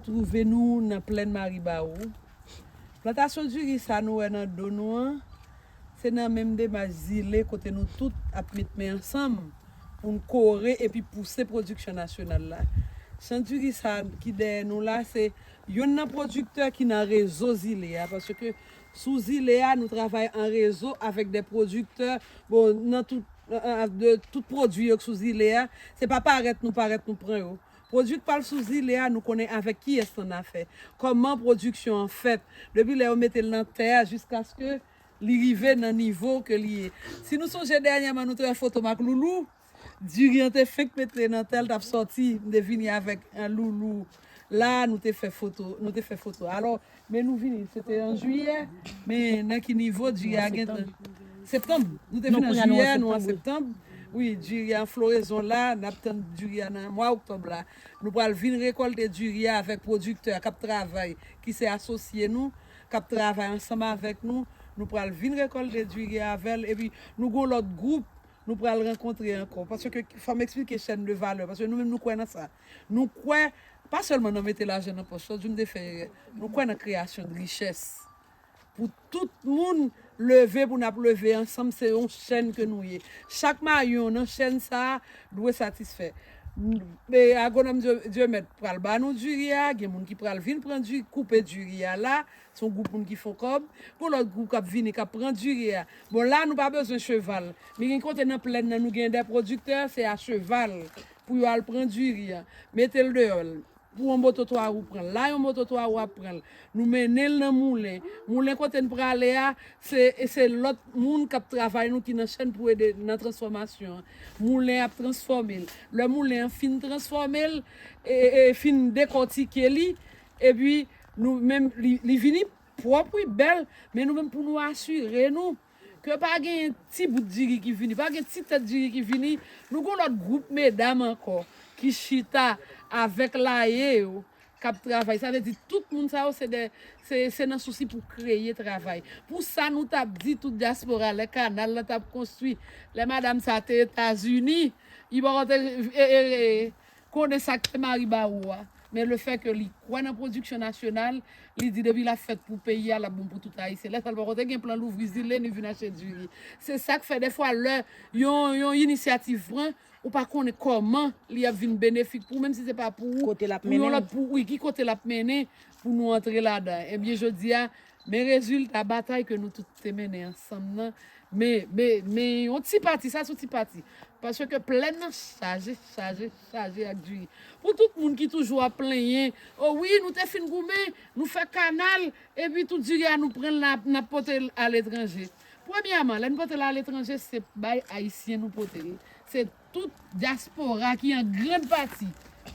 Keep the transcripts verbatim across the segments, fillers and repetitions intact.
Twouve nou nan plèn Maribawou. Plantasyon diri sa nou wè nan do nou an, se nan menm demach Zile kote nou tout ap met men ansanm pou n kore epi pouse pwodiksyon nasyonal la. Chan diri sa ki dèyè nou la, se yonn nan pwodiktè ki nan rezo Zile a, paske sou Zile a, nou travay an rezo avèk de pwodiktè, bon, nan tout, an, an, de tout pwodui yo k sou Zile a, se pa parèt nou parèt nou pran yo. Pwodui k pral sou Zile a, nou konnen avèk kiyès n annafè. Kòman pwodiksyon an fèt, depi lè yo mete l nan tè a jiskaske li rive nan nivo ke li ye. Si nou sonje dènyèman nou te wè foto m ak Loulou, diri an te fenk mete nan tè l t ap sòti, m te vini avèk, eh, Loulou. La, nou te fè foto, nou te fè foto. Alò, men nou vini, se te an jiyè, men nan ki nivo diri a gentan? Septanm. Nou te vin an jiyè, nou an septanm. Wi, diri an florezon la, n ap tann diri a nan mwa oktòb la. Nou pral vin rekòlte diri a avèk pwodiktè k ap travay, ki se asosye nou, k ap travay ansanm avèk nou. Nou pral vin rekòlte diri a avè l, epi nou gon lòt gwoup nou pral rankontre ankò. Paske fò m eksplike chèn de valè, paske nou menm nou kwè nan sa. Nou kwè pa sèlman nan mete lajan nan pòch, lòt jou m te fè erè. Nou kwè nan kreyasyon de richès. Pou tout moun leve, pou n ap leve ansanm, se yon chèn ke nou ye. Chak mayon nan chèn sa a dwe satisfè. E, agwonòm Dye, Dyemet pral ba nou diri a, gen moun ki pral vin pran diri, koupe diri a la, se yon gwoup moun ki fè kòb, gon lòt gwoup k ap vini, k ap pran diri a. Bon, la, nou pa bezwen cheval. Men gen kote nan plèn nan, nou gen de pwodiktè, se a cheval pou yo al pran diri a, mete l deyò. Pou yon moto twa wou pran l. La, yon moto twa wou ap pran l. Nou mennen l nan moulen. Moulen kote n prale a, se, se lòt moun k ap travay nou ki nan chèn pou ede nan transfòmasyon an. Moulen ap transfòme l. Lè moulen an fin transfòme l, e, e, e fin dekòtike li, epi nou menm, li, li vini pwòp, wi, bèl, men nou menm pou nou asire nou ke pa gen ti bout diri ki vini, pa gen ti tèt diri ki vini. Nou gon lòt gwoup medam ankò ki chita avèk laye yo k ap travay. Sa vle di tout moun sa yo se de, se, se nan sousi pou kreye travay. Pou sa nou t ap di tout dyaspora lè kanal la t ap konstwi, lè madam sa te Etazini, li poko te, e, e, e, konnen sa k te Maribawou a. Men le fè ke li kwè nan pwodiksyon nasyonal, li di depi l ap fèt pou peyi a, l ap bon pou tout Ayisyen. Lè sa l poko te gen plan louvri Zile ni vin achte diri. Se sa k fè defwa lè yon, yon inisyativ pran, ou pa konnen kòman li ap vin benefik pou ou, menm si se pa pou ou, pou yon lòt, pou, wi, ki kote l ap mennen pou nou antre ladan. Ebyen, jodi a, men rezilta batay ke nou tout te mennen ansanm nan. Men, men, men yon ti pati, sa se yon ti pati. Paske plèn nan chaje, chaje, chaje ak diri. Pou tout moun ki toujou ap plenyen, o wi, nou te fin goumen, nou fè kanal, epi tout diri a nou pran l, n ap, n ap pote l aletranje. Premyèman, lè n pote l aletranje, se bay Ayisyen nou pote l. Se tout dyaspora ki an grann pati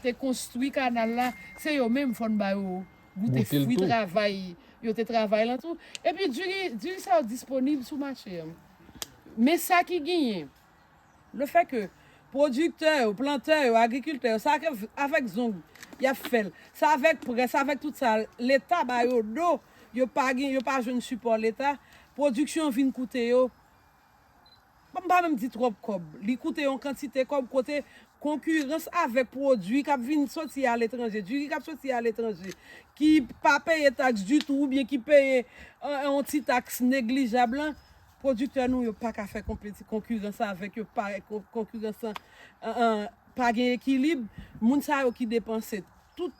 te konstwi kanal la, se yo menm fò n ba yo goute fwi travay yo te travay lan tou. Epi diri, diri sa yo disponib sou mache an. Men sa ki genyen, le fè ke pwodiktè yo, plantè yo, agrikiltè yo, sa ke avèk zong y ap fè l, sa avèk prè, sa avèk tout sa, Leta ba yo do, yo pa gen, yo pa jwenn sipò Leta, pwodiksyon vin koute yo, m pa menm di twòp kòb. Li koute yon kantite kòb kote konkirans avèk pwodui k ap vin soti aletranje, diri k ap soti aletranje, ki pa peye taks ditou oubyen ki peye, eh, yon ti taks neglijab lan, pwodiktè nou yo pa ka fè konpeti-, konkirans avèk yo, pa, kon-, konkirans lan, eh, eh, pa gen ekilib. Moun sa yo ki depanse tout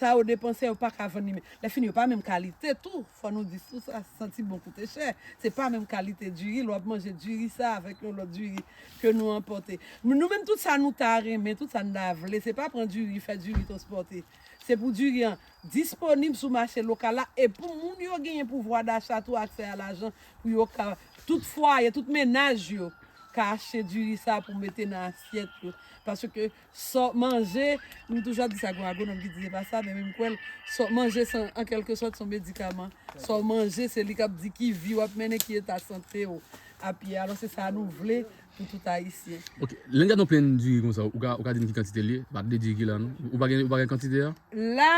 sa yo depanse, yo pa ka vann li. Men lè fini, yo pa menm kalite tou. Fò nou di tou sa, santi bon koute chè. Se pa menm kalite diri, lè w ap manje diri sa avèk yon lòt diri ke nou enpòte. Nou, nou menm, tout sa nou ta renmen, tout sa n ta vle, se pa pran diri, fè diri transpòte. Se pou diri an disponib sou mache lokal la, e pou moun yo genyen pouvwa dacha tou, aksè a lajan, pou yo ka, tout fwaye, tout mennaj yo ka achte diri sa pou mete nan asyèt yo. Paske sa w manje, m toujou ap di sa, gon agwonòm ki di se pa sa, men menm kwè l, sa w manje, se, an kèlke sòt, se yon medikaman. Sa w manje, se li k ap di ki vi w ap mennen, ki eta sante w ap ye. Alò, se sa nou vle pou tout Ayisyen. Ok, lè n gade yon plenn diri konsa, ou ka, ou ka di n ki kantite l ye? Pa de diri ki la, non? Ou pa gen, ou pa gen kantite a? La,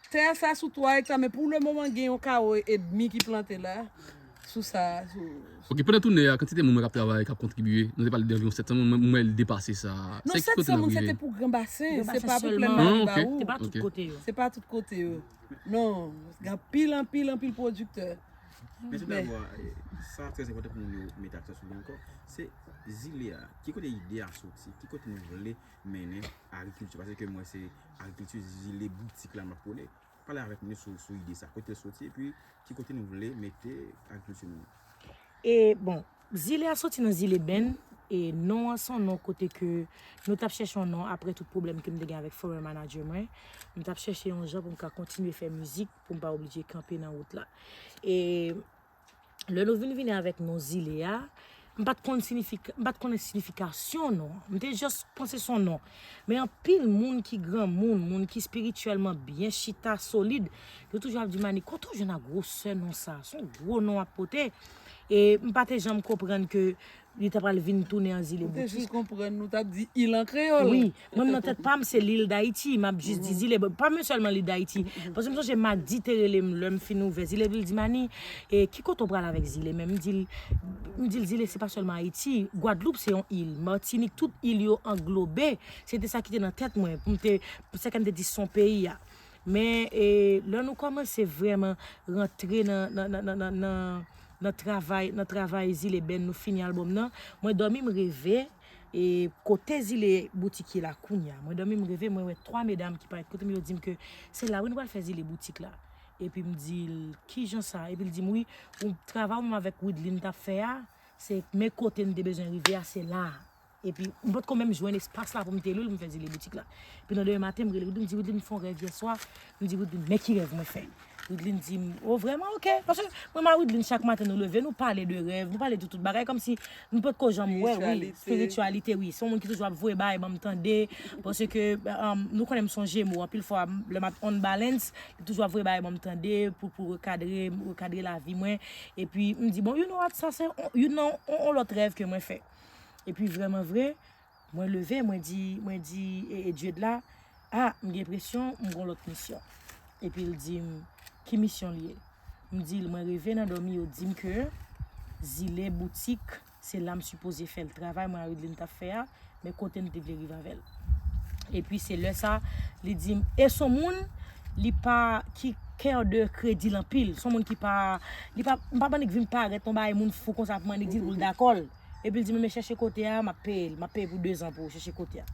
tè sa sou twa ekta, men pou le moman, gen yon kawo edmi ki plante la. sou sa, sou... Ok, pandan toune a, kantite moun mwen k ap travay, k ap kontribye, nou te pale de anviwon sèt san moun, mwen mwen l depase sa. Non, sèt san moun se te pou Gran Basen, se pa pou Plèn Malibawo. Se pa tout kote yo. Se pa tout kote yo. Non, gen anpil, anpil, anpil pwodiktè. Men tout dabò, sa trè enpòtan pou moun yo mete aksan sou li ankò. Se zile a. Ki kote ide a soti? Ki kote nou vle mennen agrikilti? Paske mwen se agrikilti zile boutik la m ap pwone. Pale avèk nou sou, sou ide sa. Kote l soti epi ki kote nou vle mete agrikilti nou? E bon, zile a soti nan zile Bèn. E non an se yon non kote ke nou t ap chèche yon non apre tout pwoblèm ke m te gen avèk former manager mwen. M t ap chèche yon jan pou m ka kontinye fè mizik pou m pa oblije kanpe nan wout la. E lè nou vin vini avèk non zile a, m pa t konn signifika, m pa t konnen signifikasyon non. M te just panse se yon non. Men anpil moun ki granmoun, moun ki espirityèlman byen chita, solid, yo toujou ap di m, Annie, kote w jwenn ak gwosè non sa? Se yon gwo non w ap pote. E m pa te janm konprann ke li ta pral vin tounen an zile boutik. Ou te jis konprann nou t ap di il an kreyòl. Wi, mwen nan tèt pa m se lil Dayiti, m ap jis di zile. Bon, pa menm sèlman lil Dayiti. Paske m sonje Magdi te rele m lè m fin ouvè zile, epi l di m, Annie, e ki kote w pral avèk zile? Men m di l, m di l zile se pa sèlman Ayiti, Gwadloup se yon il, Matinik, tout il yo anglobe. Se te sa ki te nan tèt mwen, pou m te, pou sa ke m te di se yon peyi a. Men e, lè nou kòmanse vrèman rantre nan, nan, nan, nan, nan, nan, nan travay, nan travay zile Bèn, nou fini albòm nan, mwen dòmi m reve e kote zile boutik ye la kounya. Mwen dòmi m reve, mwen wè twa medam ki parèt kote m, yo di m ke se la wi nou pral fè zile boutik la. Epi m di l, kijan sa? Epi l di m, wi, ou travay ou menm avèk Widlin t ap fè a, se men kote n te bezwen rive a, se la a. Epi m potko menm jwenn espas la pou m te lwe l, m fè zile boutik la. Epi nan demen maten, m rele Widlin, m di, Widlin, m fè yon rèv yè swa. M di, Widlin, men ki rèv mwen fè. Widlin di m, o, vrèman? Ok. Paske mwen m a Widlin chak maten nou leve, nou pale de rèv, nou pale de tout bagay, kòmsi nou potko janm wè, wi, espirityalite, wi. Se yon moun ki toujou ap voye bagay ban m tande, paske, um, nou konnen m se yon Jemo, anpil fwa, lè m ap on balance, li toujou ap voye bagay ban m tande, pou, pou rekadre, rekadre lavi mwen. Epi, m di, bon, you know what, sa se yon, youn nan, yon, yon lòt rèv ke mwen fè. Epi vrèman vre, mwen leve, mwen di, mwen di e, e Dieudla, a, m gen enpresyon m gon lòt misyon. Epi l di m, ki misyon l ye? M di l, mwen reve nan dòmi, yo di m ke zile boutik, se la m sipoze fè l. Travay mwen a Widlin t ap fè a, men kote n te vle rive avè l. Epi se lè sa, li di m, e s on moun, li pa, ki kè de kredi l anpil. S on moun ki pa, li pa, m pa bann nèg vin parèt yon bagay moun fou konsa pou m annik di l pou l dakò l. Epi l di m, men chèche kote a, m ap peye l, m ap peye pou dezan pou ou chèche kote a.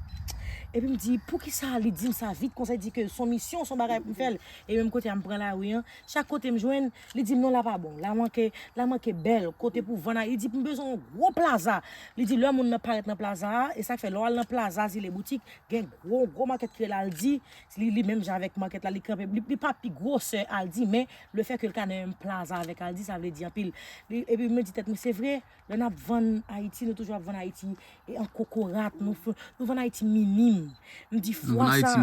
Epi m di, poukisa li di m sa vit konsa, li di ke s on misyon, s on bagay pou m fè l. E menm kote a m pran lari an, chak kote m jwenn, li di m non la pa bon, la manke, la manke bèl, kote pou vann a, li di m bezwen yon gwo plaza. Li di lè moun nan parèt nan plaza a, e sa k fè lè w al nan plaza Zile Boutik, gen gwo, gwo makèt ki rele Aldi, li, li menm jan avèk makèt la, li kanpe, li, li pa pi gwosè Aldi, men lefètke l ka nan menm plaza avèk Aldi, sa vle di anpil. Li, epi mwen di tèt mwen, se vre, lè n ap vann Ayiti, nou toujou ap vann Ayiti e an kokorat, nou, f- nou vann Ayiti minim. M di fwa sa,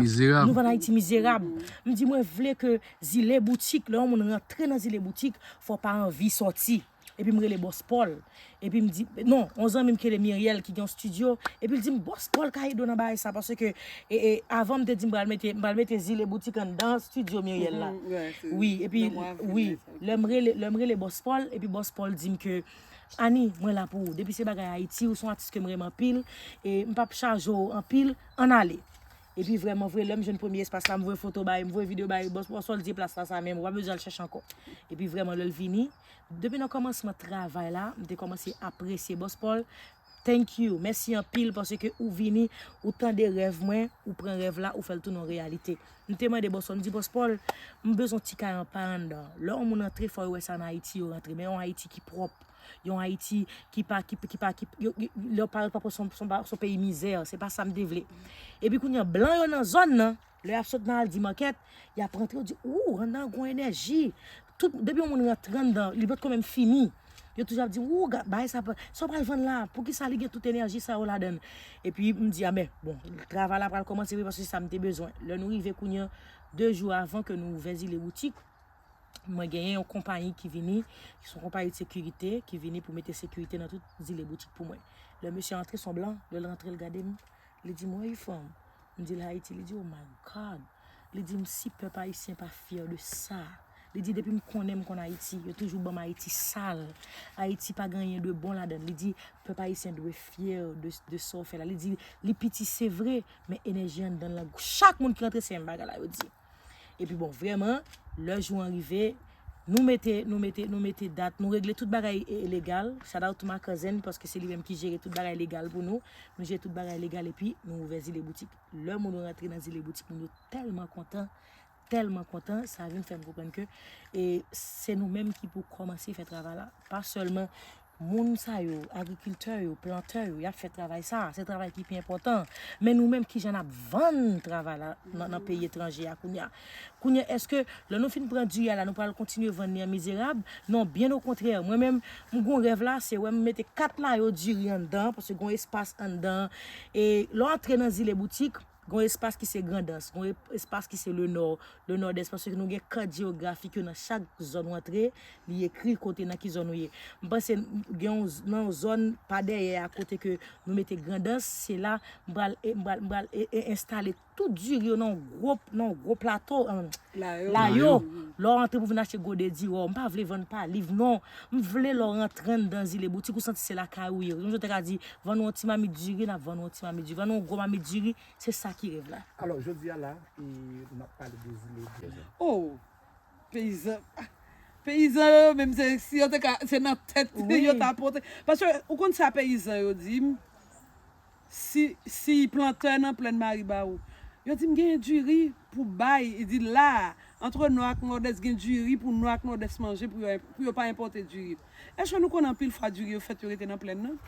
nou vann Ayiti mizerab. M di mwen vle ke Zile Boutik, lè yon moun rantre nan Zile Boutik, fò w pa anvi sòti. Epi m rele Bòs Pòl. Epi m di, non, yon zanmi m ki rele Miryèl ki gen yon estidyo. Epi l di m, Bòs Pòl ka ede w nan bagay sa, paske e, e, avan m te di m pral mete, m pral mete Zile Boutik anndan estidyo Miryèl la. Wi, epi, wi, lè m rele, lè m rele Bòs Pòl, epi Bòs Pòl di m ke, Ani, mwen la pou ou. Depi se bagay Ayiti, ou se yon atis ke m renmen anpil, e m p ap chaje w anpil, ann ale. Epi vrèman vre, lè m jwenn premye espas la, m voye foto ba li, m voye videyo ba li, Bòs Pòl di plas la sa menm, ou pa bezwen al chèche ankò. Epi vrèman, lè l vini, depi nan kòmansman travay la, m te kòmanse apresye Bòs Pòl. Thank you, mèsi anpil paske ou vini, ou tande rèv mwen, ou pran rèv la, ou fè l tounen yon reyalite. M te mande Bòs Pòl, m di, Bòs Pòl, m bezwen yon ti kay an pa anndan. Lè yon moun rantre, fò yo wè sa nan Ayiti yo rantre, men yon Ayiti ki pwòp, yon Ayiti ki pa, ki, ki pa, ki, yo, yo, lè yo parèt pa pwòp, se yon, se yon pa, se yon peyi mizè, se pa sa m te vle. Epi kounye a, blan yo nan zòn nan, lè y ap sot nan Aldi Makèt, y ap rantre, yo di, ou, anndan an gon enèji. Tout, depi yon moun rantre anndan, li potko menm fini. Yo toujou ap di, ou, bagay sa, sa w pral vann la, poukisa li gen tout enèji sa yo ladan l? Epi m di, a men, bon, travay la pral kòmanse wi, paske se sa m te bezwen. Lè nou rive kounye a, de jou avan ke nou ouvè Zile Boutik, mwen genyen yon konpayi ki vini, ki se yon konpayi de sekirite, ki vini pou mete sekirite nan tout Zile Boutik pou mwen. Lè mesye a antre, se yon blan, lè l rantre, l gade m, li di m, where you from? M di l Ayiti, li di, oh my God. Li di m, si pèp ayisyen pa fyè de sa, Li di, depi m konnen m konn Ayiti, yo toujou ban m Ayiti sal. Ayiti pa gen anyen de bon ladan l. Li di, pèp ayisyen dwe fyè de, de sa w fè la. Li di, li piti, se vre, men enèji anndan l lan, chak moun ki rantre se menm bagay la, yo di. Epi bon, vrèman, lè jou an rive, nou mete, nou mete, nou mete dat, nou regle tout bagay e, legal. Shout out to my cousin, paske se li menm ki jere tout bagay legal pou nou. Nou jere tout bagay legal, epi nou ouvè Zile Boutik. Lè moun yo rantre nan Zile Boutik, moun yo tèlman kontan, tèlman kontan, sa vin fè m konprann ke, e, se nou menm ki pou kòmanse fè travay la. Pa sèlman moun sa yo, agrikiltè yo, plantè yo, y ap fè travay sa, se travay ki pi enpòtan. Men nou menm, kijan n ap vann travay la nan, nan peyi etranje a kounye a? Kounye a, èske lè nou fin pran diri a la, nou pral kontinye vann li an mizerab? Non, byen okontrè. Mwen menm, m gon rèv la, se wè m mete kat layo diri anndan, paske gon espas anndan. E lè w antre nan Zile Boutik, gon espas ki se Grandans, gon e-, espas ki se Lenò, Lenòdès, paske nou gen kat jewografik yo nan chak zòn w antre, li ekri kote nan ki zòn ou ye. M panse gen yon z-, nan yon zòn pa dèyè a kote ke nou mete Grandans, se la m pral, e, m pral, m pral, e, e, enstale tout diri yo nan yon gwo, nan yon gwo plato, e, layo. Layo. Lè w antre pou vin achte gode diri, m pa vle vann pa liv, non. M vle lè w rantre anndan Zile Boutik, ou santi se lakay ou ye. Yon jou te ka di, vann ou yon ti mamit diri, n ap vann ou yon ti mamit diri. Vann ou yon gwo mamit diri, se sa ki rèv la. Alò, jodi a la, e, n ap pale de Zile Boutik. Oh, peyizan. Peyizan yo, menm se, si yo te ka, se nan tèt yo ta pote. Paske, ou konn sa peyizan yo di m, si, si plantè nan plèn Maribawou, yo di m genyen diri pou bay, e di la, antre Nò ak Nòdès gen diri pou Nò ak Nòdès manje pou yo, pou yo pa enpòte diri. Èske nou konnen anpil fwa diri yo fèt yo rete nan plèn nan?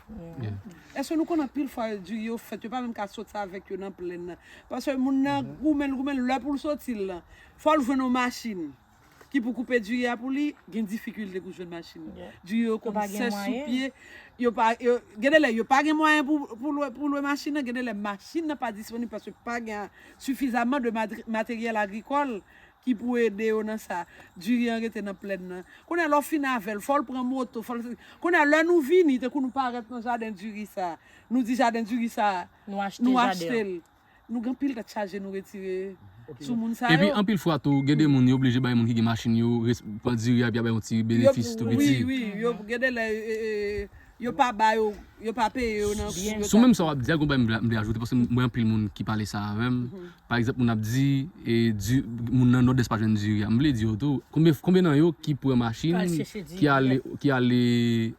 Èske nou konnen anpil fwa diri yo fèt yo pa menm ka soti avèk yo nan plèn nan? Paske moun nan goumen l, goumen l, lè pou l soti l lan, fò l jwenn yon machin ki pou koupe diri a pou li, gen difikilte pou jwenn machin nan. Diri yo konn sèch sou pye, yo pa, yo, gen de lè yo pa gen mwayen pou, pou lwe, pou lwe machin nan, gen de lè machin nan pa disponib paske pa gen sifizaman de matri-, materyèl agrikòl ki pou ede yo nan sa. Diri an rete nan plèn nan. Kounye a, lè w fin avè l, fò l pran moto, fò l, kounye a, lè nou vini, tankou nou parèt nan jaden diri sa, nou di jaden diri sa, nou achte l. Nou gen anpil tèt chaje nou retire sou moun sa yo. Epi anpil fwa tou, gen de moun yo oblije bay moun ki gen machin yo res-, pran diri a epi y a bay yon ti benefis tou piti. Wi, wi, yo gen de lè, e, e, yo pa ba yo, yo pa peye yo nan kou yo. Sou menm sa w ap di a, gon bagay m vle, m vle ajoute, paske m wè anpil moun ki pale sa avè m. Pa egzanp, moun ap di, e, di, moun nan Nòdès pa jwenn diri a. M vle di yo tou, konbyen, konbyen nan yo ki pran machin, ki ale, ki ale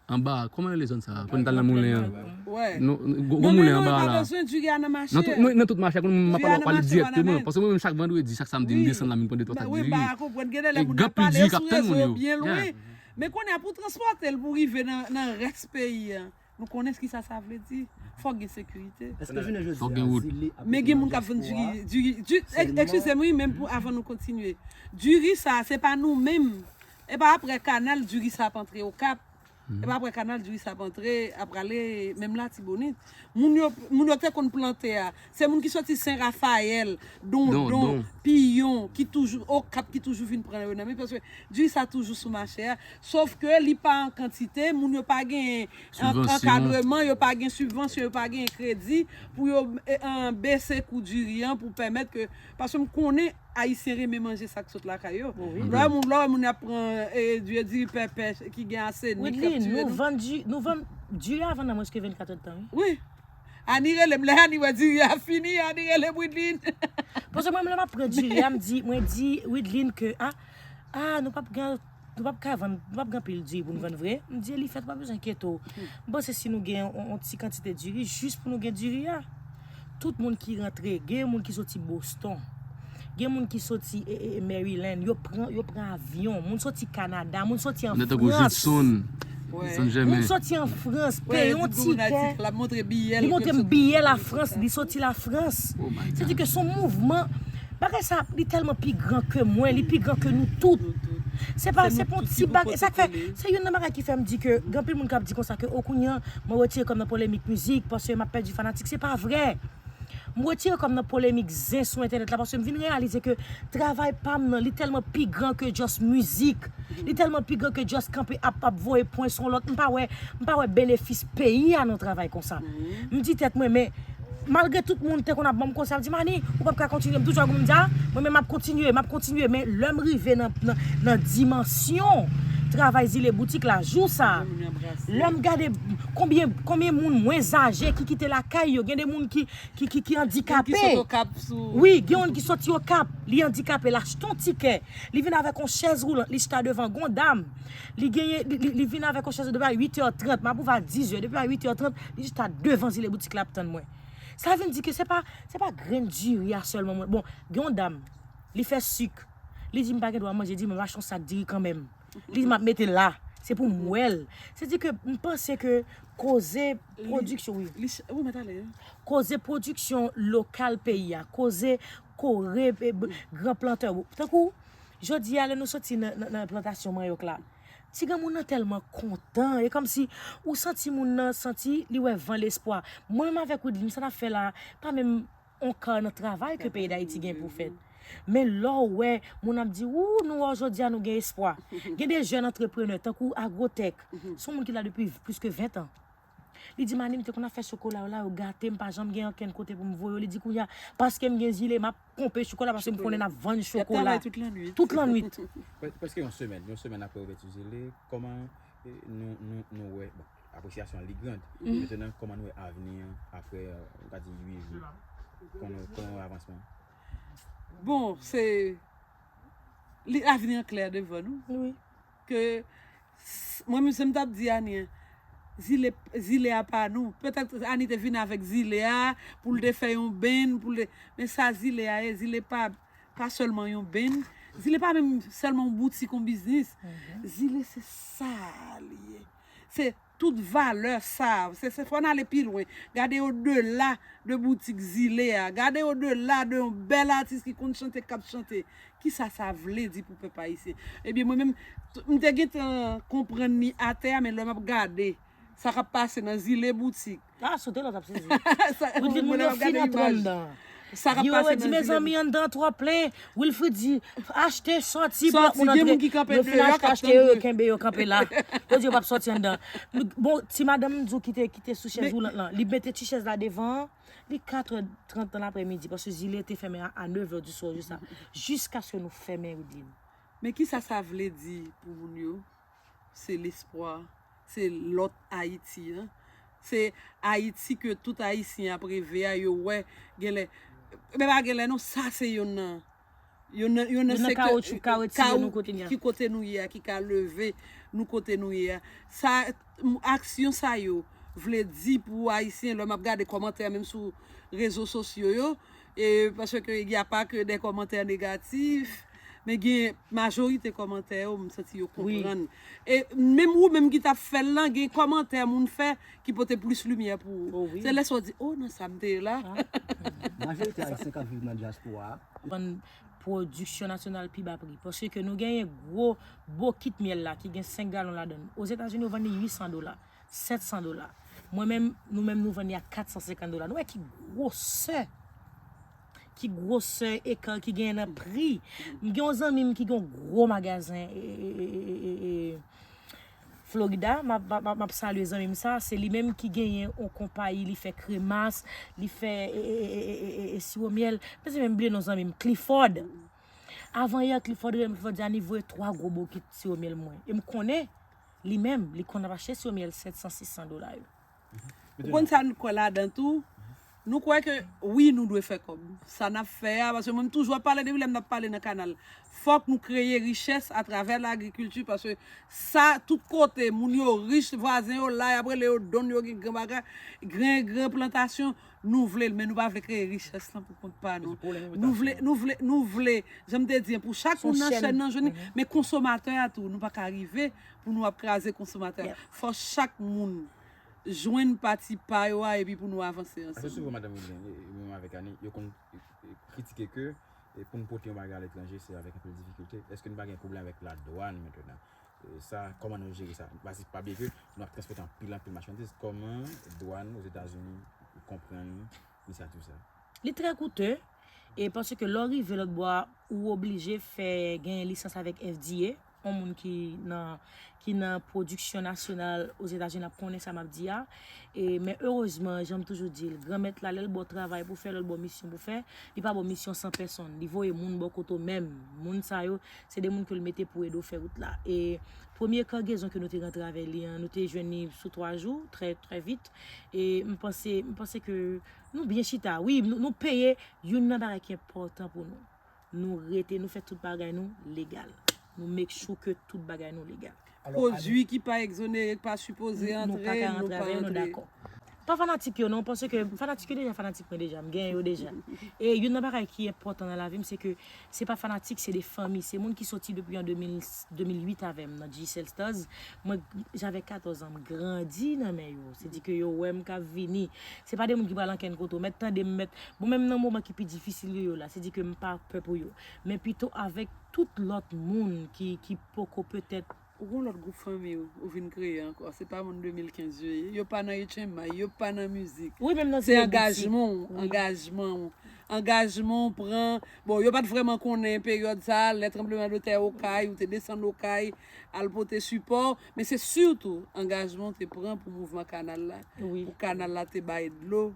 anba, kòman rele zòn sa a? Pou n t al nan moulen an. Non, gon, gon moulen anba la. Nan tout, nan, nan tout mache a, kounye a m ap pale, pale dirèkteman. Paske mwen menm chak vandredi, chak samdi, m desann la, m vin pran de twa sak diri. E gen anpil diri k ap tann moun yo. Men kounye a, pou transpòte l, pou rive nan, nan rès peyi a, nou konnen kisa sa vle di. Fòk gen sekirite. Fòk gen wout. Men gen moun k ap vann diri, diri, di-, e-, eskize m, wi, menm pou, avan nou kontinye. Diri sa, se pa nou menm. E pa apre kanal diri sa ap antre Okap. E pa apre kanal diri sa ap antre, ap prale menm Latibonit. Moun yo, moun yo te konn plante a. Se moun ki soti Sen Rafayèl, Dondon, Piyon, ki toujou, Okap, ki toujou vin pran yo nan men, paske diri sa toujou sou mache a. Sof ke li pa an kantite, moun yo pa gen an-, ankadreman, yo pa gen sibvansyon, yo pa gen kredi pou yo, e, an, bese kou diri an pou pèmèt ke, paske m konnen Ayisyen renmen manje sa k sot lakay yo. Lè moun, lè moun ap pran, e, diri, diri pèpè ki gen asenik, k ap tiye nou. Widlin, nou vann di-, nou vann diri a vann nan mwens ke vennkat èdtan, wi. Wi. Ani rele m, lè Ani wè diri a fini, Ani rele m, Widlin. Paske mwen, lè m ap pran diri a, m di, mwen di Widlin ke, a, a, nou p ap gen, nou p ap ka vann, nou p ap gen anpil diri pou n vann vre. M di, Elifèt, ou pa bezwen enkyete w. M panse si nou gen yon, yon ti kantite diri, jis pou nou gen diri a. Tout moun ki rantre, gen moun ki soti Boston. Gen moun ki soti, e, e, e, Maryland, yo pran, yo pran avyon. Moun soti Kanada, moun soti an Frans. Moun soti an Frans, peye yon tikè. Li montre m biyè Lafrans, li soti Lafrans. Se di ke se yon mouvman, bagay sa, li tèlman pi gran ke mwen, li pi gran ke nou tout. Se pa, se pa yon ti bagay, sa k fè, se youn nan bagay ki fè m di ke, gen anpil moun k ap di konsa ke, o kounye a, mwen retire kò m nan polemik mizik, paske m ap pèdi fanatik, se pa vre. M retire kò m nan polemik zen sou entènèt la, paske m vin reyalize ke travay pa m nan, li tèlman pi gran ke just mizik. Li tèlman pi gran ke just kanpe ap, ap voye pwen sou yon lòt. M pa wè, m pa wè benefis peyi a nan travay konsa. M di tèt mwen, men Malgre tout moun te konn ap ban m konsèy, ap di, "Mani, ou p ap ka kontinye." M toujou ap di, "A, mwen menm m ap kontinye, m ap kontinye." Men lè m rive nan, nan, nan dimansyon travay Zile Boutik la, jou sa, lè m gade konbyen, konbyen moun mwen zaje ki kite lakay yo, gen de moun ki, ki, ki, ki andikape. Wi, gen moun ki soti Okap, li andikape, l achte yon tikè, li vin avèk yon chèz woulant, li chita devan gon dam. Li genyen, li, li, li vin avèk yon chèz depi a uit è trant, m ap ouvè a diz è, depi a uit è trant, li chita devan Zile Boutik la ap tann mwen. Sa vin di ke se pa, se pa grenn diri a sèlman mwen. Bon, gen yon dam, li fè sik. Li di m pa gen dwa manje diri, men m achte yon sak diri kanmenm. Li di m ap mete l la. Se pou m wè l. Se di ke m panse ke koze pwodiksyon, wi. Koze pwodiksyon lokal peyi a, koze kore, e, b-, gran plantè. Tankou, jodi a, lè nou soti nan, nan, nan plantasyon manyòk la, ti granmoun nan tèlman kontan, e kòmsi ou santi moun nan, santi li wè van lespwa. Mwen menm avèk Widlin, sa n ap fè la, pa menm yon ka nan travay ke peyi Dayiti gen pou fèt. Men lè w wè moun ap di, "Ou, nou wè w jodi a, nou gen espwa." Gen de jèn antreprenè, tankou Agrotech, se yon moun ki la depi plis ke ven an. Li di, "Mani, m te konn ap fè chokola yo la, yo gate, m pa janm gen ankenn kote pou m voye yo." Li di, "Kounye a, paske m gen Zile, m ap ponpe chokola, paske m konnen n ap vann chokola tout lannwit." Tout lannwit. Prè-, prèske yon semèn, yon semèn apre ouvèti Zile, kòman, e, nou, nou, nou wè, bon, apresyasyon an li grand. Mentnan, kòman nou wè avni an apre, e, nou ka di uit jou? Kòman, kòman wè avansman? Bon, se, li, avni an klè devan nou. Wi. Ke s-, mwen menm, jan m t ap di Ani an, Zile, Zile a pa nou. Petèt Ani te vin avèk Zile a, pou l te fè yon benn, pou l te, men sa Zile a ye, Zile pa, pa sèlman yon benn, Zile pa menm sèlman yon boutik, yon biznis. Zile se sa li ye. Se tout valè sa, se, se fò n ale pi lwen. Gade odela de boutik Zile a. Gade odela de yon bèl atis ki konn chante, k ap chante. Kisa sa vle di pou pèp ayisyen? Ebyen, mwen menm, t-, m te gentan konprann li atè a, men lè m ap gade sa k ap pase nan Zile boutik. Ah, sote lòt ap sezi. Sa, Wilfrid, moun yo fin antre anndan. Sa k ap pase nan Zile boutik. Guy Wewe di, "Mezanmi, anndan twò plen." Wilfrid di, "Achte, sòti, pou lòt moun antre." Yo fin achte, achte, yo kenbe, yo kanpe la. Yo di yo p ap sòti anndan. Bon, ti madanm m di w ki te, ki te sou chèz woulant lan, li mete ti chèz la devan an. Li katrè trant nan laprèmidi, paske Zile te fèmen a, a nevè di swa, jis a, jiskaske nou fèmen, Widlin. Men kisa sa vle di pou moun yo? Se lespwa, se lòt Ayiti an. Se Ayiti ke tout Ayisyen ap reve a, yo wè, genlè, men pa genlè non, sa se yonn nan, yonn nan, yonn nan sektè, kawoutchou ki ka retire nou kote n ye a, ki kote nou ye a, ki ka leve nou kote nou ye a. Sa, m-, aksyon sa yo vle di pou Ayisyen, lè m ap gade kòmantè menm sou rezo sosyo yo, e, paske y a pa ke dè kòmantè negatif, men gen majorite kòmantè yo, m santi yo konprann. E menm ou menm ki t ap fè l lan, gen kòmantè moun fè ki pote plis limyè pou ou. Se lè sa w di, "O, nan sa m te ye la." Majorite Ayisyen k ap viv nan dyaspora a. Vann pwodiksyon nasyonal pi ba pri. Paske nou genyen gwo bokit myèl la ki gen senk galon ladan l. Ozetazini, yo vann li uit san dola, sèt san dola. Mwen menm, nou menm, nou vann li a kat san senkant dola. Nou wè ki gwosè, ki gwosè eka ki genyen nan pri. M gen yon zanmi m ki gen yon gwo magazen, e, e, e, e, e, e, Florida, m ap, m ap, m ap salye zanmi m sa, se li menm ki genyen yon konpayi, li fè kremas, li fè, e, e, e, siwo myèl. Mezanmi, m bliye non zanmi m, Clifford. Avan yè, Clifford rele m, Clifford di, "Ani, voye twa gwo bokit siwo myèl mwen." E m konnen, li menm, li konn ap achte siwo myèl sèt san, sis san dola yo. Ou konn sa nou kwè ladan tou? Nou kwè ke wi, nou dwe fè kòb. Sa n ap fè a, paske mwen m toujou ap pale depi lè m t ap pale nan kanal. Fòk nou kreye richès atravè lagrikilti, paske sa, tout kote, moun yo rich, vwazen yo la, y ap rele yo don, yo gen gran bagay, gran, gran plantasyon, nou vle l, men nou pa vle kreye richès lan pou kont pa nou. Nou vle, nou vle, nou vle, jan m te di, pou chak moun nan chèn nan jwenn, men konsomatè a tou, nou pa ka rive pou nou ap kraze konsomatè a. Fò chak moun jwenn pati pa yo a epi pou nou avanse ansanm. Ase souvan, madanm Wilden, e, e menm avèk Ani, yo konn, e, e, kritike ke, e, pou n pote yon bagay aletranje, se avèk anpil difikilte. Èske n pa gen pwoblèm avèk ladwàn mentnan? E, sa, kòman nou jere sa? Paske pa bliye ke nou ap transpòte anpil, anpil machandiz. Kòman dwàn Ozetazini konprann inisyativ sa? Li trè koute, e paske lè w rive lòt bò a, ou oblije fè, genyen lisans avèk F D A. Yon moun ki nan ki nan pwodiksyon nasyonal Ozetazini ap konnen sa m ap di a. E, men erezman, jan m toujou di l, Granmèt la, lè l ba w travay pou fè, lè l ba w misyon pou fè, li pa ba w misyon san pèsonn. Li voye moun bò kote w menm. Moun sa yo, se de moun ke l mete pou ede w fè wout la. E premye kangezon ke nou te rantre avè li an, nou te jwenn li sou twa jou, trè, trè vit. E m panse, m panse ke nou byen chita. Wi, nou, nou peye youn nan bagay ki enpòtan pou nou. Nou rete, nou fè tout bagay nou legal. Nou make sure ke tout bagay nou legal. Pwodui ki pa egzonere, ki pa sipoze antre, nou pa antre. Pa fanatik yo non, paske fanatik yo deja fanatik mwen deja, m gen yo deja. E youn nan bagay ki enpòtan nan lavi m, se ke se pa fanatik, se de fanmi. Se moun ki soti depi an de mil, de mil uit avè m nan Digicel Stars. Mwen, j'avais quatorze ans, m grandi nan men yo. Se di ke yo wè m k ap vini. Se pa de moun ki pral ankenn kote. Ou mèt tande m mèt. Bon, menm nan moman ki pi difisil yo, yo la, se di ke m pa pè pou yo. Men pito avèk tout lòt moun ki, ki poko petèt Ou gon lòt gwoup fanmi ou, ou vin kreye ankò. Se pa moun de mil kenz yo ye. Yo pa nan H M I, yo pa nan mizik. Wi, menm nan Se angajman w, angajman w. Angajman w pran. Bon, yo pa t vrèman konnen peryòd sa a, lè tranbleman de tè Okay, ou te desann Okay, al pote sipò. Men se sitou angajman w te pran pou mouvman kanal la. Pou kanal la te bay dlo.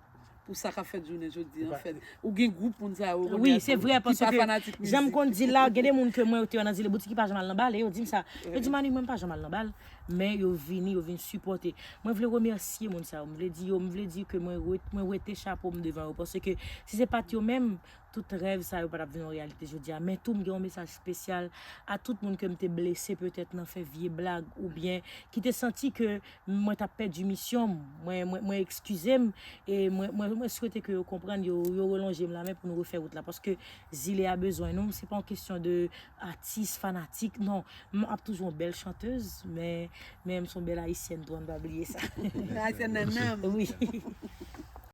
Pou sa k ap fèt jounen jodi an fèt. Ou gen gwoup moun sa yo. Wi, se vre, paske jan m konn di la, gen de moun ke mwen yo te wè nan Zile Boutik ki pa janm al nan bal, e yo di m sa. Yo di, Mani, mwen m pa janm al nan bal, men yo vini, yo vin sipòte. Mwen vle remèsye moun sa yo. M vle di yo, m vle di ke mwen, mwen wete chapo m devan yo, paske si se pa t yo menm, tout rèv sa yo pa t ap vin yon reyalite jodi a. Men tou, m gen yon mesaj espesyal a tout moun ke m te blese petèt nan fè vye blag oubyen ki te santi ke mwen t ap pèdi misyon m. Mwen, mwen, mwen ekskize m e mwen, mwen, mwen swete ke yo konprann, yo, yo relonje m lamen pou nou refè wout la. Paske zile a bezwen nou. Se pa yon kesyon de atis, fanatik, non. M ap toujou yon bèl chantèz, men, men m se yon bèl ayisyèn tou, ann pa bliye sa. Ayisyèn nan nanm. Wi.